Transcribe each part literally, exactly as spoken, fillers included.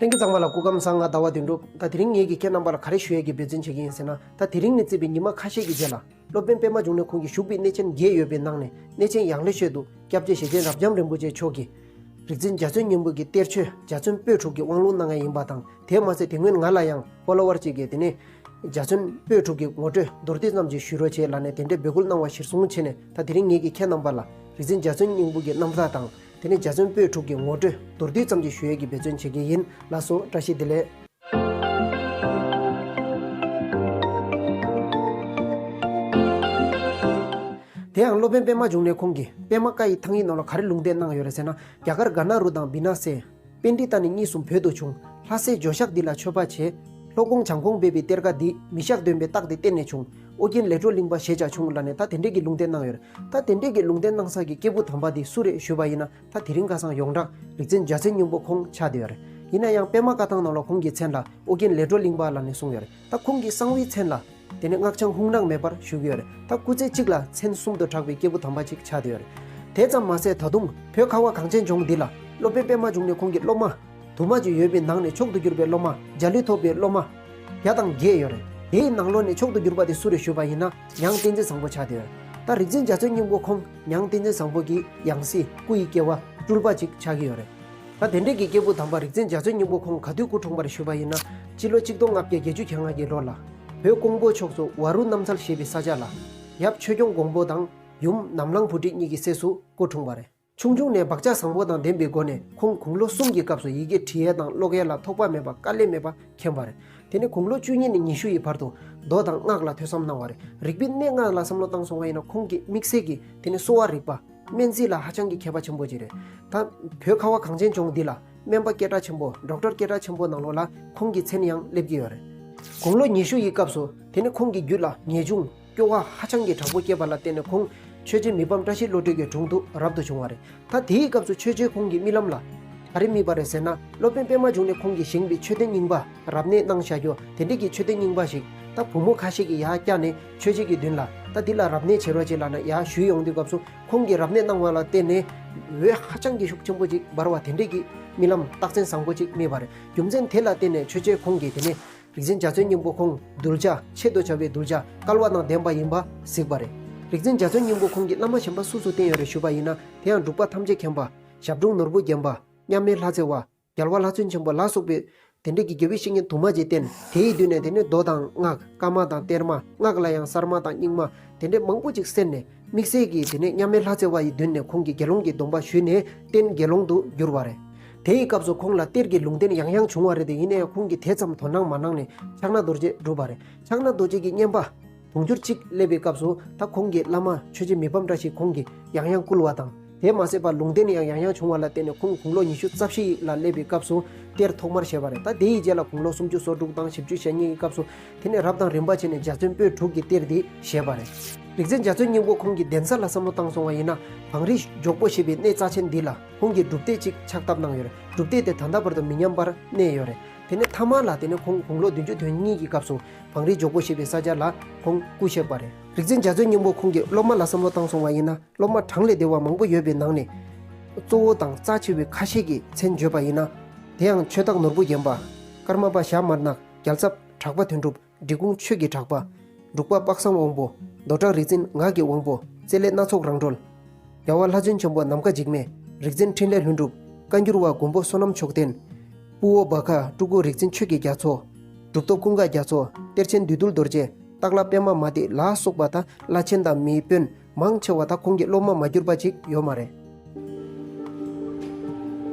ལྷན་རྒྱས་ཚང་མ་ལ་སྐུ་ཁམས་བཟང་། ང་ཟླ་བ་དོན་གྲུབ། ད་དེ་རིང་ངེད་ཀྱིས་ཁྱེད་རྣམ་པ་ལ་ག་རེ་ཞུ་ཡས་ཀྱི་འབད་བརྩོན་བྱེད་ཀྱི་ཡིན་ཟེར་ན། ད་དེ་རིང་ནས་བརྩིས་པའི་ཉི་མ་ཁ་ཤས་ཀྱི་རྗེས་ལ། སློབ་དཔོན་པད་མ་འབྱུང་གནས་ཁོང་གིས་བཞུགས་པའི་གནས་ཆེན་བརྒྱད་ཡོད་པའི་ནང་ནས། གནས་ཆེན་ཡང་ལེ་ཤོད་དུ་སྐྱབས་རྗེ་ཞེ་ཆེན་རབ་འབྱམས་རིན་པོ་ཆེ་མཆོག་གིས། རིག་འཛིན་འཇའ་ཚོན་སྙིང་པོ་གི་གཏེར་ཆོས་འཇའ་ཚོན་པོད་དྲུག་གི་དབང་ལུང་གནང་ཡས་ཡིན་པ་དང་། དེ་མ་ཟད་དེ་སྔོན་ང་ལ་ཡང་ཕོ་ལོ་ཝར་ཅིག་གིས་དེ་ནས་འཇའ་ཚོན་པོད་དྲུག་གི་ངོ་སྤྲོད་མདོར་བསྡུས་ཙམ་ཅིག་ཞུ་རོགས་བྱེད་ལབ་ནས་དེ་འདྲའི་འབོད་སྐུལ་གནང་བ་གཞིར་བཟུང་བྱས་ནས། ད་དེ་རིང་ངེད་ཀྱིས་ཁྱེད་རྣམ་པ་ལ་རིག་འཛིན་འཇའ་ཚོན་སྙིང་པོ་གི་རྣམ་ཐར་དང་། དེ་ནས་འཇའ་ཚོན་པོད་དྲུག་གི་ངོ་སྤྲོད་མདོར་བསྡུས་ཙམ་ཅིག་ཞུ་ཡས་ཀྱི་འབད་བརྩོན་བྱེད་ཀྱི་ཡིན། ལགས་སོ། བཀྲ་ཤིས་བདེ་ལེགས། དེ་ཡང་སློབ་དཔོན་པད་མ་འབྱུང་གནས་ཁོང་གིས་པད་མ་བཀའ་ཡི་ཐང་ཡིག་ནང་ལ་ག་རེ་ལུང་བསྟན་གནང་ཡོད་རེད་ཟེར་ན། རྒྱ་གར་ག་ན་རུ་དང་བི་ན་སེ། པཎྜི་ཏ་ནི་གཉིས་གསུམ་བོད་དུ་བྱུང་། ལྷ་སའི་ཇོ་ཤཱཀ་འདི་ལ་མཆོད་པ་བྱས། ལྷོ་ཀོང་བྱང་ཀོང་སྦས་པའི་གཏེར་ཁ་འདི། མི་ཤག་འདོན་པའི་རྟགས་འདི་བསྟན་ནས་བྱུང་། ཨོ་རྒྱན་ལས་འཕྲོ་གླིང་པ་ཞེས་ཀྱང་བྱུང་ལབ་ནས། ད་དེ་འདྲས་ཀྱི་ལུང་བསྟན་གནང་ཡོད་རེད། ད་དེ་འདྲས་ཀྱི་ལུང་བསྟན་གནང་ས་གི་སྐྱེས་བུ་དམ་པ་འདི་སུ་རེད་ཞུས་པ་ཡིན་ན། ད་དེ་རིང་ཁ་སང་ཡོངས་གྲགས་རིག་འཛིན་འཇའ་ཚོན་སྙིང་པོ་ཁོང་ཆགས་བསྡད་ཡོད་རེད། ཡིན་ན་ཡང་པད་མ་བཀའ་ཐང་ནང་ལ་ཁོང་གི་མཚན་ལ་ཨོ་རྒྱན་ལས་འཕྲོ་གླིང་པ་ལབ་ནས་གསུངས་ཡོད་རེད། ད་ཁོང་གི་གསང་བའི་མཚན་ལ་དེ་ནས་སྔགས་འཆང་ཧཱུྃ་ནག་མེ་འབར་ཞུ་གི་ཡོད་རེད། ད་སྐུ་ཚེ་གཅིག་ལ་མཚན་གསུམ་དུ་གྲགས་པའི་སྐྱེས་བུ་དམ་པ་ཅིག་ཆགས་བསྡད་ཡོད་རེད། དེ་ཙམ་མ་ཟད་ད་དུང་བོད་ཁ་བ་གངས་ཅན་ལྗོངས་འདི་ལ་སློབ་དཔོན་པད་མ་འབྱུང་གནས་ཁོང་གི་སློབ་མ་དུ་མ་ཅིག་ཡོད་པའི་ནང་ནས་མཆོག་ཏུ་གྱུར་པའི་སློབ་མ་འཇའ་ལུས་ཐོབ་པའི་སློབ་མ་བརྒྱ་དང་བརྒྱད་ཡོད་རེད། དེའི་ནང་ལོགས་ནས་མཆོག་ཏུ་གྱུར་པ་དེ་སུ་རེད་ཞུས་པ་ཡིན་ན། ཉང་བསྟན་འཛིན་བཟང་པོ་ཆགས་བསྡད་ཡོད་རེད། ད་རིག་འཛིན་འཇའ་ཚོན་སྙིང་པོ་ཁོང་ཉང་བསྟན་འཛིན་བཟང་པོ་གི་ཡང་སྲིད་སྐུ་ཡི་སྐྱེ་བ་སྤྲུལ་པ་ཅིག་ཆགས་ཀྱི་ཡོད་རེད། ད་དེ་འདྲས་ཀྱི་སྐྱེས་བུ་དམ་པ་རིག་འཛིན་འཇའ་ཚོན་སྙིང་པོ་ཁོང་ག་དུས་སྐུ་འཁྲུངས་པ་རེད་ཞུས་པ་ཡིན་ན། སྤྱི་ལོ་གཅིག་སྟོང་ལྔ་བརྒྱ་བརྒྱད་ཅུ་གྱ་ལྔ་གི་ལོ་ལ། བོད་ཀོང་པོ་ཕྱོགས་སུ་ཝ་རུ་གནམ་ཚལ་ཞེས་པའི་ས་ཆ་ལ། ཡབ་ཆོས་སྐྱོང་མགོན་པོ་དང་ཡུམ་ནམ་ལངས་བུ་ཁྲིད་གཉིས་ཀྱི་སྲས་སུ་སྐུ་འཁྲུངས་པ་རེད། ཆུང་ཆུང་ནས་བག་ཆགས་བཟང་པོ་དང་ལྡན་པའི་སྒོ་ནས། ཁོང་དགུང་ལོ་གསུམ་གྱི་སྐབས་སུ་ཡི་གེ་འབྲི་ཡས་དང་ཀློག་ཡས་ལ་ཐོགས་པ་མེད་པ་དཀའ་ལས་མེད་པ་མཁྱེན་པ་རེད། དེ་ནས་དགུང་ལོ་བཅུ་གཉིས་ནས་ཉི་ཤུ་ཡི་བར་དུ་མདོ་དང་སྔགས་ལ་ཐོས་བསམ་གནང་བ་རེད། རིག་པའི་གནས་ལྔ་ལ་བསམ་བློ་བཏང་སོང་བ་ཡིན་ན། ཁོང་གི་དམིགས་བསལ་གྱི་དེ་ནས་གསོ་བ་རིག་པ། སྨན་རྩིས་ལ་ཧ་ཅང་གི་མཁས་པ་ཆེན་པོ་ཅིག་རེད། ད་བོད་ཁ་བ་གངས་ཅན་ལྗོངས་འདི་ལ་སྨན་པ་སྐད་གྲགས་ཆེན་པོ། ཌོག་ཊར་སྐད་གྲགས་ཆེན་པོ་ནང་ལོགས་ལ་ཁོང་གི་མཚན་ཡང་སླེབས་ཀྱི་ཡོད་རེད། དགུང་ལོ་ཉི་ཤུ་ཡི་སྐབས་སུ་དེ་ནས་ཁོང་གི་རྒྱུད་ལ་ངེས་འབྱུང་སྐྱོ་བ་ཧ་ཅང་གི་དྲག་པོ་སྐྱེས་པ་ལ་བརྟེན་ནས། ཁོང་ཆོས་རྗེ་མི་ཕམ་བཀྲ་ཤིས་བློ་གྲོས་ཀྱི་དྲུང་དུ་རབ་ཏུ་བྱུང་བ་རེད། ད་དེའི་སྐབས་སུ་ཆོས་རྗེ་ཁོང་གི་རྨི་ལམ་ལ་ག་རེ་རྨིས་པ་རེད་ཟེར་ན། སློབ་དཔོན་པད་མ་འབྱུང་གནས་ཁོང་གིས་བཞེངས་པའི་མཆོད་རྟེན་རྙིང་པ། རབ་གནས་གནང་བཞག་རྒྱུ་དེ་འདྲས་ཀྱི་མཆོད་རྟེན་རྙིང་པ་ཞིག་ད་བུ་མོ་ཁ་ཤས་ཀྱིས་ཡར་བཀྱགས་ནས་ཆོས་རྗེ་གི་མདུན་ལ། ད་འདི་ལ་རབ་གནས་བྱེད་རོགས་བྱེད་ལབ་ནས་ཡར་ཞུས་ཡོང་དུས་སྐབས་སུ། ཁོང་གིས་རབ་གནས་གནང་བ་ལ་བརྟེན་ནས་འོད་ཧ་ཅང་གི་ཤུགས་ཆེན་པོ་ཅིག་འབར་བ་དེ་འདྲས་ཀྱི་རྨི་ལམ་རྟགས་མཚན་བཟང་པོ་ཅིག་རྨིས་པ་རེད། རྒྱུ་མཚན་དེ་ལ་བརྟེན་ནས་ཆོས་རྗེ་ཁོང་གིས་དེ་ནས་རིག་འཛིན་འཇའ་ཚོན་སྙིང་པོ་ཁོང་གདུལ་བྱ་ཆེད་དུ་བྱ་བའི་གདུལ་བྱ་སྐལ་བ་དང་ལྡན་པ་ཡིན་པ་གཟིགས་པ་རེད། རིག་འཛིན་འཇའ་ཚོན་སྙིང་པོ་ཁོང་གི་བླ་མ་གཞན་པ་སུ་སུ་བསྟེན་ཡོད་རེད་ཞུས་པ་ཡིན་ན། དེ་ཡང་འབྲུག་པ་ཐམས་ཅད་མཁྱེན་པ། ཞབས་དྲུང་ནོར་བུ་བརྒྱན་པ། མཉམ་མེད་ལྷ་རྩེ་བ། རྒྱལ་བ་ལྷ་བཙུན་ཆེན་པོ་ལ་སོགས་པའི་དེ་འདྲས་ཀྱི་དགེ་བའི་བཤེས་གཉེན་དུ་མ་ཅིག་བསྟེན། དེའི་མདུན་ནས་དེ་ནས་མདོ་དང་སྔགས། བཀའ་མ་དང་གཏེར་མ། སྔགས་ལ་ཡང་གསར་མ་དང་རྙིང་མ། དེ་འདྲས་མང་པོ་ཅིག་གསན་ནས། དམིགས་བསལ་གྱིས་དེ་ནས་མཉམ་མེད་ལྷ་རྩེ་བ་ཡི་མདུན་ནས་ཁོང་གིས་དགེ་སློང་གི་སྡོམ་པ་ཞུས་ནས་རྟེན་དགེ་སློང་དུ་གྱུར་བ་རེད། དེའི་སྐབས་སུ་ཁོང་ལ་གཏེར་གྱི་ལུང་བསྟན་ཡང་ཡང་བྱུང་བ་རེད་དེ། ཡིན་ནའི་ཁོང་གིས་དེ་ཙམ་དོ་སྣང་མ་གནང་ནས་ཕྱག་ན་རྡོ་རྗེ་བསྒྲུབས་པ་རེད། ཕྱག་ན་རྡོ་རྗེ་གི་བསྙེན་པ་དུང་ཕྱུར་གཅིག་སླེབས་པའི་སྐབས་སུ། ད་ཁོང་གི་བླ་མ་ཆོས་རྗེ་མི་ཕམ་བཀྲ་ཤིས་ཁོང་གིས་ཡང་ཡང་བསྐུལ་བ་དང་། དེ་མ་ཟད་པ་ལུང་བསྟན་ཡང་ཡང་ཡང་བྱུང་བ་ལ་བརྟེན་ནས་ཁོང་དགུང་ལོ་ཉི་ཤུ་རྩ་བཞི་ལ་སླེབས་པའི་སྐབས་སུ་གཏེར་ཐོག་མར་བཞེས་པ་རེད། ད་དེ་ཡི་རྗེས་ལ་དགུང་ལོ་སུམ་ཅུ་སོ་དྲུག་དང་བཞི་བཅུ་ཞེ་གཉིས་ཀྱི་སྐབས་སུ། དེ་ནས་རབ་དང་རིམ་པ་བྱས་ནས་འཇའ་ཚོན་པོད་དྲུག་གི་གཏེར་འདི་བཞེས་པ་རེད། རིག་འཛིན་འཇའ་ཚོན་སྙིང་པོ་ཁོང་གི་གདན་ས་ལ་བསམ་བློ་བཏང་སོང་བ་ཡིན་ན། བང་རི་འཇོག་པོ་ཞེས་པའི་གནས་རྩ་ཆེན་འདི་ལ་ཁོང་གིས་སྒྲུབ་སྡེ་གཅིག་ཕྱག་བཏབ་གནང་ཡོད་རེད། སྒྲུབ་སྡེ་དེ་ད་ལྟ་བར་དུ་མི་ཉམས་པར་གནས་ཡོད་རེད། དེ་ནས་མཐའ་མ་ལ་དེ་ནས་ཁོང་དགུང་ལོ་བདུན་ཅུ་དོན་གཉིས་ཀྱི་སྐབས་སུ་བང་རི་འཇོག་པོ་ཞེས་པའི་ས་ཆ་ལ་ཁོང་སྐུ་གཤེགས་པ་རེད། རིག་འཛིན་འཇའ་ཚོན་སྙིང་པོ་ཁོང་གི་སློབ་མ་ལ་བསམ་བློ་བཏང་སོང་བ་ཡིན་ན། སློབ་མ་གྲངས་ལས་འདས་པ་མང་པོ་ཡོད་པའི་ནང་ནས། གཙོ་བོ་དང་རྩ་ཆེ་བའི་ཁ་ཤས་ཀྱི་མཚན་བརྗོད་པ་ཡིན་ན། དེ་ཡང་ཆོས་བདག་ནོར་བུ་བརྒྱན་པ། ཀརྨ་པ་ཞྭ་དམར་ནག། རྒྱལ་ཚབ་གྲགས་པ་དོན་གྲུབ། འབྲི་གུང་ཆོས་ཀྱི་གྲགས་པ། འབྲུག་པ་དཔག་བསམ་དབང་པོ། རྡོ་བྲག་རིག་འཛིན་ངག་གི་དབང་པོ། རྩེ་ལེ་སྣ་ཚོགས་རང་གྲོལ། རྒྱལ་བ་ལྷ་བཙུན་ཆེན་པོ་ནམ་མཁའ་འཇིགས་མེད། རིག་འཛིན་འཕྲིན་ལས་ལྷུན་གྲུབ། བཀའ་འགྱུར་བ་མགོན་པོ་བསོད་ནམས་མཆོག་ལྡན། སྤུ་བོ་བ་ཁ་སྤྲུལ་སྐུ་རིག་འཛིན་ཆོས་ཀྱི་རྒྱ་མཚོ། གྲུབ་ཐོབ་ཀུན་དགའ་རྒྱ་མཚོ། གཏེར་ཆེན་བདུད་འདུལ་རྡོ་རྗེ། སྟག་ལྷ་པད་མ་མ་ཏི་ལ་སོགས་པ་དང་བླ་ཆེན་དང་མི་དཔོན་མང་ཆེ་བ་དང་ཁོང་གི་སློབ་མ་མ་གྱུར་པ་ཅིག་ཡོད་མ་རེད།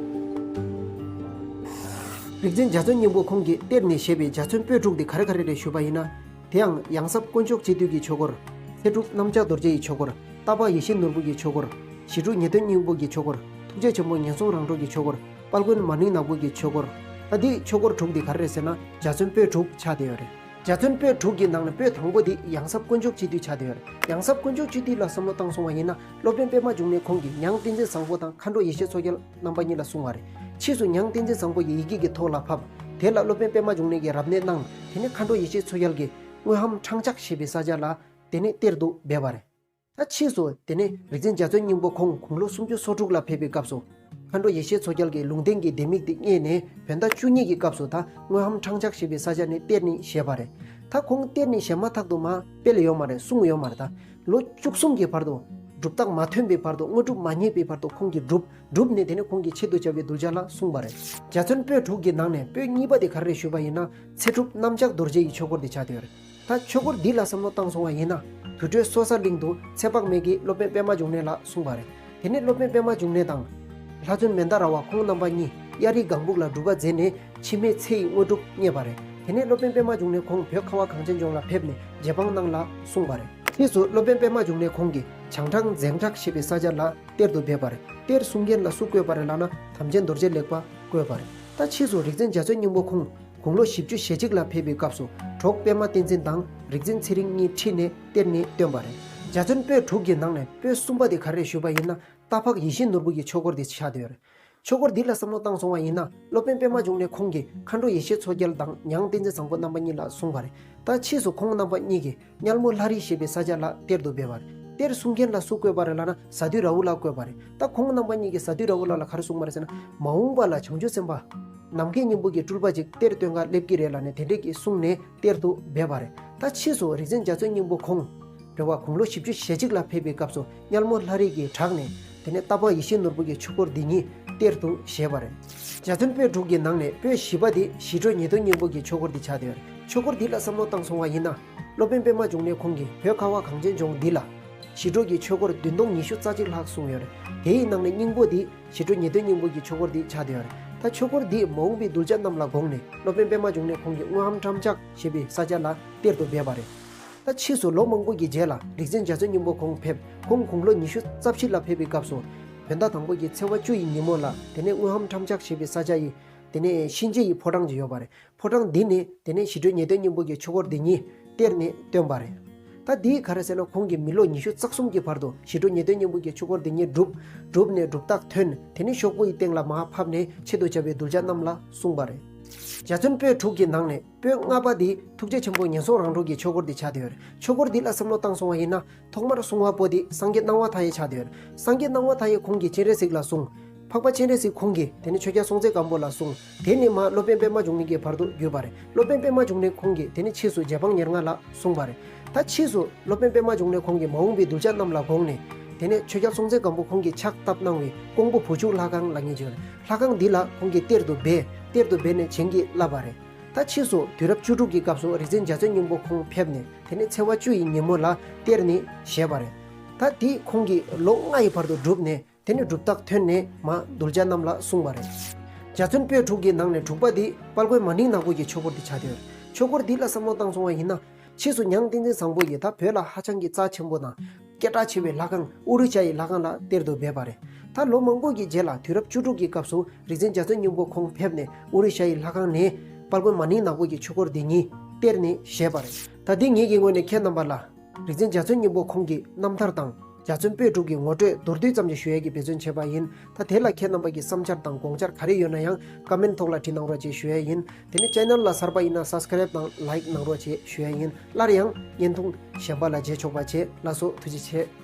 རིག་འཛིན་འཇའ་ཚོན་སྙིང་པོ་ཁོང་གིས་གཏེར་ནས་བཞེས་པའི་འཇའ་ཚོན་པོད་དྲུག་འདི་ག་རེ་ག་རེ་རེད་ཞུས་པ་ཡིན་ན། དེ་ཡང་ཡང་ཟབ་དཀོན་མཆོག་སྤྱི་འདུས་ཀྱི་ཆོས་སྐོར། ཚེ་སྒྲུབ་གནམ་ལྕགས་རྡོ་རྗེ་ཡི་ཆོས་སྐོར། སྟག་ལྤགས་ཡེ་ཤེས་ནོར་བུ་ཡི་ཆོས་སྐོར། ཞི་ཁྲོ་ཉེ་དོན་སྙིང་པོ་གི་ཆོས་སྐོར། ཐུགས་རྗེ་ཆེན་པོ་ངན་སོང་རང་གྲོལ་གྱི་ཆོས་སྐོར། དཔལ་མགོན་མ་ཎི་ནག་པོ་གི་ཆོས་སྐོར། ད་འདི་ཆོས་སྐོར་དྲུག་འདི་ག་རེ་རེད་ཟེར་ན། འཇའ་ཚོན་པོད་དྲུག་ཆགས་བསྡད་ཡོད་རེད། འཇའ་ཚོན་པོད་དྲུག་གི་ནང་ནས་པོད་དང་པོ་འདི་ཡང་ཟབ་དཀོན་མཆོག་སྤྱི་འདུས་ཆགས་བསྡད་ཡོད་རེད། ཡང་ཟབ་དཀོན་མཆོག་སྤྱི་འདུས་ལ་བསམ་བློ་བཏང་སོང་བ་ཡིན་ན། སློབ་དཔོན་པད་མ་འབྱུང་གནས་ཁོང་གིས་ཉང་བསྟན་འཛིན་བཟང་པོ་དང་མཁའ་འགྲོ་ཡེ་ཤེས་མཚོ་རྒྱལ་རྣམ་པ་གཉིས་ལ་གསུངས་པ་རེད། ཕྱིས་སུ་ཉང་བསྟན་འཛིན་བཟང་པོ་ཡི་ཡི་གེ་གི་ཐོག་ལ་ཕབ། དེ་ལ་སློབ་དཔོན་པད་མ་འབྱུང་གནས་ཀྱིས་རབ་གནས་གནང་། དེ་ནས་མཁའ་འགྲོ་ཡེ་ཤེས་མཚོ་རྒྱལ་གྱིས་དངོས་ཧམ་འཕྲང་ལྕགས་ཞེས་པའི་ས་ཆ་ལ་དེ་ནས་གཏེར་དུ་སྦས་པ་རེད། ད་ཕྱིས་སུ་དེ་ནས་རིག་འཛིན་འཇའ་ཚོན་སྙིང་པོ་ཁོང་དགུང་ལོ་སུམ་ཅུ་སོ་དྲུག་ལ་ཕེབས་པའི་སྐབས་སུ། མཁའ་འགྲོ་ཡེ་ཤེས་མཚོ་རྒྱལ་གྱིས་ལུང་བསྟན་གྱི་ལྡེ་མིག་དེ་རྙེད་ནས་བོད་ཟླ་བཅུ་གཉིས་ཀྱི་སྐབས་སུ་ད་དངོས་ཧམ་འཕྲང་ཆག་ཞེས་པའི་ས་ཆ་ནས་གཏེར་ནི་བཞེས་པ་རེད། ད་ཁོང་གཏེར་ནི་བཞེས་མ་ཐག་ཏུ་མ་དཔེ་ལ་ཡོད་མ་རེད། གསུང་ཡོད་མ་རེད། ད་ལོ་བཅུ་གསུམ་གྱི་བར་དུ་གྲུབ་རྟགས་མ་ཐོན་པའི་བར་དུ་དངོས་གྲུབ་མ་རྙེད་པའི་བར་དུ་ཁོང་གིས་བསྒྲུབས། བསྒྲུབས་ནས་དེ་ནས་ཁོང་གིས་ཆེད་དུ་བྱ་བའི་གདུལ་བྱ་ལ་གསུངས་པ་རེད། འཇའ་ཚོན་པོད་དྲུག་གི་ནང་ནས་པོད་གཉིས་པ་དེ་ག་རེ་རེད་ཞུས་པ་ཡིན་ན་ཚེ་སྒྲུབ་གནམ་ལྕགས་རྡོ་རྗེ་ཡི་ཆོས་སྐོར་དེ་ཆགས་བསྡད་ཡོད་རེད། ད་ཆོས་སྐོར་འདི་ལ་བསམ་བློ་བཏང་སོང་བ་ཡིན་ན། དུར་ཁྲོད་སོ་ས་གླིང་དུ་ཚེ་དཔག་མེད་ཀྱིས་སློབ་དཔོན་པད་མ་འབྱུང་གནས་ལ་གསུངས་པ་རེད། དེ་ནས་སློབ་དཔོན་པད་མ་འབྱུང་གནས་དང་། ལྷ་བཙུན་མནྡ་ར་བ་ཁོང་རྣམ་པ་གཉིས་གཡའ་རིའི་སྒང་སྦུག་ལ་སྒྲུབ་པ་མཛད་ནས་འཆི་མེད་ཚེ་ཡི་དངོས་གྲུབ་བརྙེས་པ་རེད། དེ་ནས་སློབ་དཔོན་པད་མ་འབྱུང་གནས་ཁོང་བོད་ཁ་བ་གངས་ཅན་ལྗོངས་ལ་ཕེབས་ནས་རྗེ་འབངས་རྣམས་ལ་གསུངས་པ་རེད། ཕྱིས་སུ་སློབ་དཔོན་པད་མ་འབྱུང་གནས་ཁོང་གིས་བྱང་ཕྲང་འཛེང་ཕྲག་ཞེས་པའི་ས་ཆ་ལ་གཏེར་དུ་སྦས་པ་རེད། གཏེར་གསུང་མཁན་ལ་སུ་བཀོད་པ་རེད་ལབ་ན་དམ་ཅན་རྡོ་རྗེ་ལེགས་པ་བཀོད་པ་རེད། ད་ཕྱིས་སུ་རིག་འཛིན་འཇའ་ཚོན་སྙིང་པོ་ཁོང་དགུང་ལོ་བཞི་བཅུ་ཞེ་གཅིག་ལ་ཕེབས་པའི་སྐབས་སུ་གྲོགས་པད་མ་བསྟན་འཛིན་དང་རིག་འཛིན་ཚེ་རིང་གཉིས་ཁྲིད་ནས་གཏེར་ནས་བཏོན་པ་རེད། འཇའ་ཚོན་པོད་དྲུག་གི་ནང་ནས་པོད་གསུམ་པ་དེ་ག་རེ་རེད་ཞུས་པ་ཡིན་ན། རྟ་ཕག་ཡིད་བཞིན་ནོར་བུ་གི་ཆོས་སྐོར་དེ་ཆགས་བསྡད་ཡོད་རེད། ཆོས་སྐོར་འདི་ལ་བསམ་བློ་བཏང་སོང་བ་ཡིན་ན་སློབ་དཔོན་པད་མ་འབྱུང་གནས་ཁོང་གིས་མཁའ་འགྲོ་ཡེ་ཤེས་མཚོ་རྒྱལ་དང་ཉང་བསྟན་འཛིན་བཟང་པོ་རྣམ་པ་གཉིས་ལ་གསུངས་པ་རེད། ད་ཕྱིས་སུ་ཁོང་རྣམ་པ་གཉིས་ཀྱིས་གཉལ་མོ་ལྷ་རི་ཞེས་པའི་ས་ཆ་ལ་གཏེར་དུ་སྦས་པ་རེད། གཏེར་གསུང་མཁན་ལ་སུ་བཀོད་པ་རེད་ལབ་ན་ས་འདུས་ར་ཧུ་ལ་བཀོད་པ་རེད། ད་ཁོང་རྣམ་པ་གཉིས་ཀྱིས་ས་འདུས་ར་ཧུ་ལ་ལ་ག་རེ་གསུངས་པ་རེད་ཟེར་ན། མ་འོངས་པ་ལ་བྱང་ཆུབ་སེམས་དཔའ་ནམ་མཁའི་སྙིང་པོ་གི་སྤྲུལ་པ་ཅིག་གཏེར་སྟོན་ག་སླེབས་ཀྱི་རེད་ལབ་ནས་དེ་འདྲས་ཀྱི་གསུངས་ནས་གཏེར་དུ་སྦས་པ་རེད། ད་ཕྱིས་སུ་རིག་འཛིན་འཇའ་ཚོན་སྙིང་པོ་ཁོང་རེད་བ། དགུང་ལོ་བཞི་བཅུ་ཞེ་གཅིག་ལ་ཕེབས་པའི་སྐབས་སུ་གཉལ་མོ་ལྷ་རི་གི་བྲག་ནས་དེ་ནས་རྟ་ཕག་ཡིད་བཞིན་ནོར་བུ་གི་ཆོས་སྐོར་འདི་ཉིད་གཏེར་དུ་བཞེས་པ་རེད། འཇའ་ཚོན་པོད་དྲུག་གི་ནང་ནས་པོད་བཞི་པ་འདི་ཞི་ཁྲོ་ཉེ་སྟོན་སྙིང་པོ་གི་ཆོས་སྐོར་འདི་ཆགས་བསྡད་ཡོད་རེད། ཆོས་སྐོར་འདི་ལ་བསམ་བློ་བཏང་སོང་བ་ཡིན་ན། སློབ་དཔོན་པད་མ་འབྱུང་གནས་ཁོང་གིས་བོད་ཁ་བ་གངས་ཅན་ལྗོངས་འདི་ལ་ཞི་ཁྲོ་གི་ཆོས་སྐོར་བདུན་སྟོང་ཉི་ཤུ་རྩ་གཅིག་ལྷག་གསུངས་ཡོད་རེད། དེའི་ནང་ནས་སྙིང་པོ་འདི་ཞི་ཁྲོ་ཉེ་སྟོན་སྙིང་པོ་གི་ཆོས་སྐོར་འདི་ཆགས་བསྡད་ཡོད་རེད། ད་ཆོས་སྐོར་འདི་མ་འོངས་པའི་གདུལ་བྱ་རྣམས་ལ་དགོངས་ནས་སློབ་དཔོན་པད་མ་འབྱུང་གནས་ཁོང་གིས་དངོས་ཧམ་ཁྲམ་ལྕགས་ཞེས་པའི་ས་ཆ་ལ་གཏེར་དུ་སྦས་པ་རེད། ད་ཕྱིས་སུ་ལོ་མང་པོ་གི་རྗེས་ལ་རིག་འཛིན་འཇའ་ཚོན་སྙིང་པོ་ཁོང་ཕེབས། ཁོང་དགུང་ལོ་ཉི་ཤུ་རྩ་བཞི་ལ་ཕེབས་པའི་སྐབས་སུ་བོད་ཟླ་དང་པོ་གི་ཚེས་པ་བཅུ་ཡི་ཉིན་མོ་ལ་དེ་ནས་དངོས་ཧམ་ཁྲམ་ལྕགས་ཞེས་པའི་ས་ཆ་ཡི་དེ་ནས་གཤིན་རྗེ་ཡི་ཕོ་བྲང་ཅིག་ཡོད་པ་རེད། ཕོ་བྲང་འདི་ནས་དེ་ནས་ཞི་ཁྲོ་ཉེ་སྟོན་སྙིང་པོ་གི་ཆོས་སྐོར་འདི་ཉིད་གཏེར་ནས་བཏོན་པ་རེད། ད་འདི་ག་རེ་ཟེར་ན་ཁོང་གིས་མི་ལོ་ཉི་ཤུ་རྩ་གསུམ་གྱི་བར་དུ་ཞི་ཁྲོ་ཉེ་སྟོན་སྙིང་པོ་གི་ཆོས་སྐོར་འདི་ཉིད་བསྒྲུབས། བསྒྲུབས་ནས་སྒྲུབ་རྟགས་ཐོན། དེ་ནས་ཤོག་བུ་ཡི་སྟེང་ལ་མར་ཕབ་ནས་ཆེད་དུ་བྱ་བའི་གདུལ་བྱ་རྣམས་ལ་གསུངས་པ་རེད། འཇའ་ཚོན་པོད་དྲུག་གི་ནང་ནས་པོད་ལྔ་པ་འདི་ཐུགས་རྗེ་ཆེན་པོ་ངན་སོང་རང་གྲོལ་གྱི་ཆོས་སྐོར་འདི་ཆགས་བསྡད་ཡོད་རེད། ཆོས་སྐོར་འདི་ལ་བསམ་བློ་བཏང་སོང་བ་ཡིན་ན། ཐོག་མར་གསུང་བ་པོ་དེ་སངས་རྒྱས་སྣང་བ་མཐའ་ཡས་ཆགས་བསྡད་ཡོད་རེད། སངས་རྒྱས་སྣང་བ་མཐའ་ཡས་ཁོང་གིས་སྤྱན་རས་གཟིགས་ལ་གསུངས། འཕགས་པ་སྤྱན་རས་གཟིགས་ཁོང་གིས་དེ་ནས་ཆོས་རྒྱལ་སྲོང་བཙན་སྒམ་པོ་ལ་གསུངས། དེ་ནས་མར་སློབ་དཔོན་པད་མ་འབྱུང་གནས་ཀྱི་བར་དུ་བརྒྱུད་པ་རེད། སློབ་དཔོན་པད་མ་འབྱུང་གནས་ཁོང་གིས་དེ་ནས་ཕྱིས་སུ་རྗེ་འབངས་ཉེར་ལྔ་ལ་གསུངས་པ་རེད། ད་ཕྱིས་སུ་སློབ་དཔོན་པད་མ་འབྱུང་གནས་ཁོང་གིས་མ་འོངས་པའི་གདུལ་བྱ་རྣམས་ལ་དགོངས་ནས་དེ་ནས་ཆོས་རྒྱལ་སྲོང་བཙན་སྒམ་པོ་ཁོང་གིས་ཕྱག་བཏབ་གནང་བའི་ཀོང་པོ་བུ་ཆུང་ལྷ་ཁང་ལབ་མཁན་ཅིག་ཡོད་རེད། ལྷ་ཁང་འདི་ལ་ཁོང་གིས་གཏེར་དུ་སྦས། གཏེར་དུ་སྦས་ནས་བྱིན་གྱིས་བརླབས་པ་རེད། ད་ཕྱིས་སུ་དུས་རབས་བཅུ་དྲུག་གི་སྐབས་སུ་རིག་འཛིན་འཇའ་ཚོན་སྙིང་པོ་ཁོང་ཕེབས་ནས་དེ་ནས་ཚེས་པ་བཅུ་ཡི་ཉིན་མོ་ལ་གཏེར་ནས་བཞེས་པ་རེད། ད་དེ་ཁོང་གིས་ལོ་ལྔ་ཡི་བར་དུ་བསྒྲུབས་ནས་དེ་ནས་སྒྲུབ་རྟགས་ཐོན་ནས་མར་གདུལ་བྱ་རྣམས་ལ་གསུངས་པ་རེད། འཇའ་ཚོན་པོད་དྲུག་གི་ནང་ནས་དྲུག་པ་འདི་དཔལ་མགོན་མ་ནིང་ནག་པོ་གི་ཆོས་སྐོར་འདི་ཆགས་བསྡད་ཡོད་རེད། ཆོས་སྐོར་འདི་ལ་བསམ་བློ་བཏང་སོང་བ་ཡིན་ན། ཕྱིས་སུ་ཉང་བསྟན་འཛིན་བཟང་པོ་ཡིས་ད་བོད་ལ་ཧ་ཅང་གི་རྩ་ཆེན་པོ་དང་སྐད་གྲགས་ཆེ་བའི་ལྷ་ཁང་ཨུ་རུ་ཤ་ཡི་ལྷ་ཁང་ལ་གཏེར་དུ་སྦས་པ་རེད། ད་ལོ་མང་པོ་གི་རྗེས་ལ་དུས་རབས་བཅུ་དྲུག་གི་སྐབས་སུ་རིག་འཛིན་འཇའ་ཚོན་སྙིང་པོ་ཁོང་ཕེབས་ནས་ཨུ་རུ་ཤ་ཡི་ལྷ་ཁང་ནས་དཔལ་མགོན་མ་ནིང་ནག་པོ་གི་ཆོས་སྐོར་འདི་ཉིད་གཏེར་ནས་བཞེས་པ་རེད། ད་འདི་ངེད་ཀྱི་ངོས་ནས་ཁྱེད་རྣམ་པ་ལ་རིག་འཛིན་འཇའ་ཚོན་སྙིང་པོ་ཁོང་གི་རྣམ་ཐར་དང་འཇའ་ཚོན་པོད་དྲུག་གི་ངོ་སྤྲོད་མདོར་བསྡུས་ཙམ་ཞིག་ཞུ་ཡས་ཀྱི་འབད་བརྩོན་བྱས་པ་ཡིན། ད་དེ་ལ་ཁྱེད་རྣམ་པ་གི་བསམ་འཆར་དང་དགོངས་འཆར་ག་རེ་ཡོད་ན་ཡང་ཀ་མེན་ཐོག་ལ་བྲིས་གནང་རོགས་ཞེས་ཞུ་ཡས་ཡིན། དེ་ནས་ཆེ་ནལ་ལ་གསར་པ་ཡིན་ན་སབ་སི་ཀ་རེབ་དང་ལའིག་གནང་རོགས་ཞེས་ཞུ་ཡས་ཡིན། སླར་ཡང་བརྙན་ཐུང་གཞན་པ་ལ་མཇལ་ཆོག་པ་བྱེད། ལགས་སོ། ཐུགས་རྗེ་ཆེ།